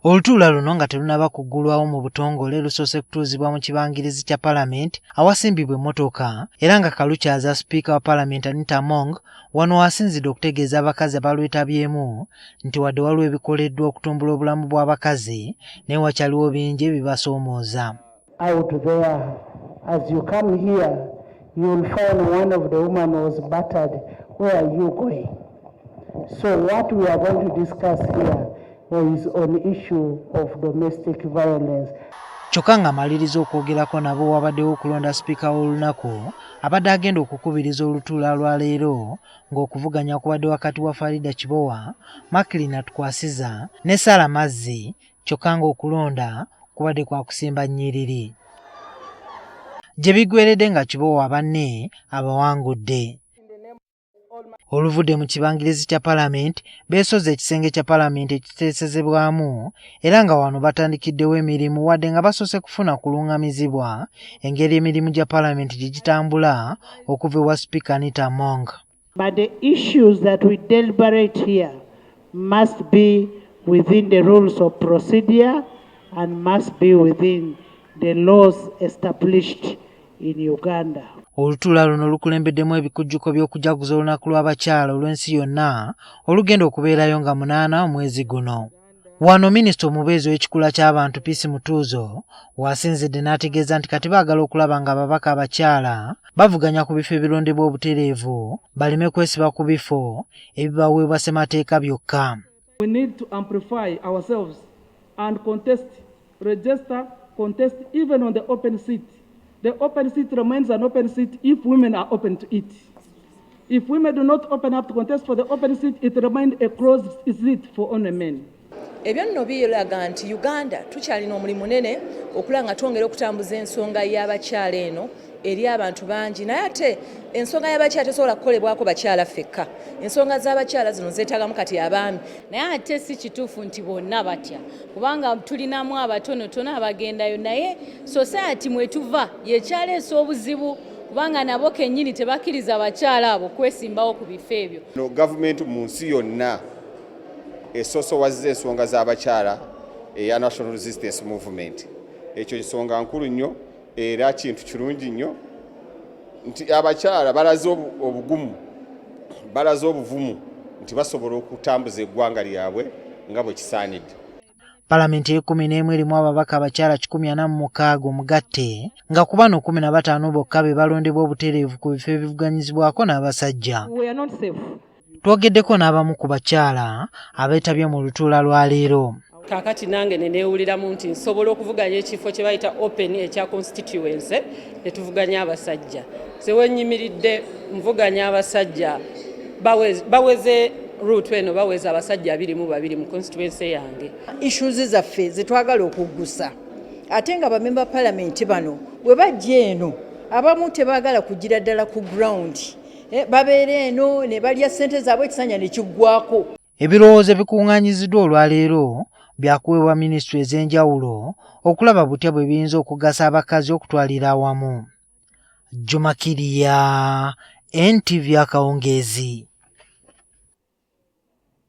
Olutuula luno nga terunnaba kuggulwawo mu butongole lusoose kutuuzibwa mu kibangirizi kya palamenti awasimbibwa emmotoka era nga Kalukyaza sipiika wa palamenti Anita Among wano w'asinzidde okutegeeza abakazi abalwetabyemu nti wadde waliwo ebikoleddwa okutumbula obulamu bw'abakazi naye wakyaliwo bingi ebibasoomooza. Out there, as you come here, you'll find one of the women was battered. Where are you going? So what we are going to discuss here is on issue of domestic violence. Kyokka ng'amaliriza okwogerako nabo, wabaddewo okulonda sipiika w'olunaku abadde agenda okukubiriza olutuula lwa leero, ng'okuvuganya kubadde wakati wa Farida Kibowa, Mackline Tukwasiza ne Sara Mazzi, kyokka ng'okulonda kubadde kwa kusimba nnyiriri gye biggweredde nga Kibowa banne abawangudde. Oluvudde mu kibangirizi kya palamenti, beesoze ekisenge kya palamenti ekiteesezebwamu era nga wano batandikiddewo emirimu, wadde nga basoose kufuna kuluŋŋamizibwa engeri emirimu gya palamenti gye gitambula okuva ewa sipiika Anita Among. But the issues that we deliberate here must be within the rules of procedure and must be within the laws established in Uganda. Olutuula luno lukulembeddemu ebikujjuko by'okujaguza olunaku lw'abakyala olw'ensi yonna olugenda okubeerayo nga 8 omwezi guno. Wano minisita omubeezi w'ekikula ky'abantu Peace Mutuuzo w'asinzidde n'ategeeza nti kati baagala okulaba nga ababaka abakyala bavuganya ku bifo ebirondebwa obutereevu, baleme kwesiba ku bifo ebibaweebwa ssemateeka byokka. We need to amplify ourselves and contest, register, contest even on the open seat. The open seat remains an open seat if women are open to it. If women do not open up to contest for the open seat, it remains a closed seat for only men. Ebyo nno biraga nti Uganda tukyalina omulimu munene okulaba nga twongera okutambuza ensonga y'abakyala eno eri abantu bangi. Naye ate ensonga y'abakyala tesobola kukolebwako bakyala ffekka. Ensonga z'abakyala zino zeetagamu kati abaami. Naye ate si kituufu nti bonna batya, kubanga tulinamu abatonotono abagendayo, naye society mwetuva yekyaleesa obuzibu, kubanga nabo kennyini tebakkiriza bakyala abo kwesimbawo ku bifo ebyo. No gavumenti mu nsi yonna esosowazza ensonga z'abakyala eya National Resistance Movement. Ekyo nsonga nkulu nnyo era kintu kirungi nnyo nti abakyala balaze obugumu, balaze obuvumu nti basobola okutambuza eggwanga lyabwe nga bwe kisaanidde. Palamenti ey'e11 erimu ababaka abakyala 146 omugatte, nga ku bano 15 bokka be balondebwa obutereevu ku bifo ebivuganyizibwako n'abasajja. We are not safe. Twogeddeko n'abamu ku bakyala abeetabye mu lutuula lwa leero. Kaakati nange ne neewuliramu nti nsobola okuvuganya ekifo kye bayita open ekya constituency ne tuvuganya abasajja. Ze wenyimiridde nvuganya abasajja baweze route eno, baweza abasajja 22 mu constituency yange. Issues zaffe zetwagala okuggusa, ate nga bamemba palamenti bano bwe bajja eno, abamu tebaagala kugira ddala ku ground, babeera eno ne balya ssente zaabwe, ekisanja ne kiggwako. Ebirowoozo ebikuŋŋaanyiziddwa olwaleero byakuweebwa minisitule ez'enjawulo okulaba butya bwe biyinza okugasa abakazi okutwalira awamu. Juma Kiriya, NTV akawungeezi.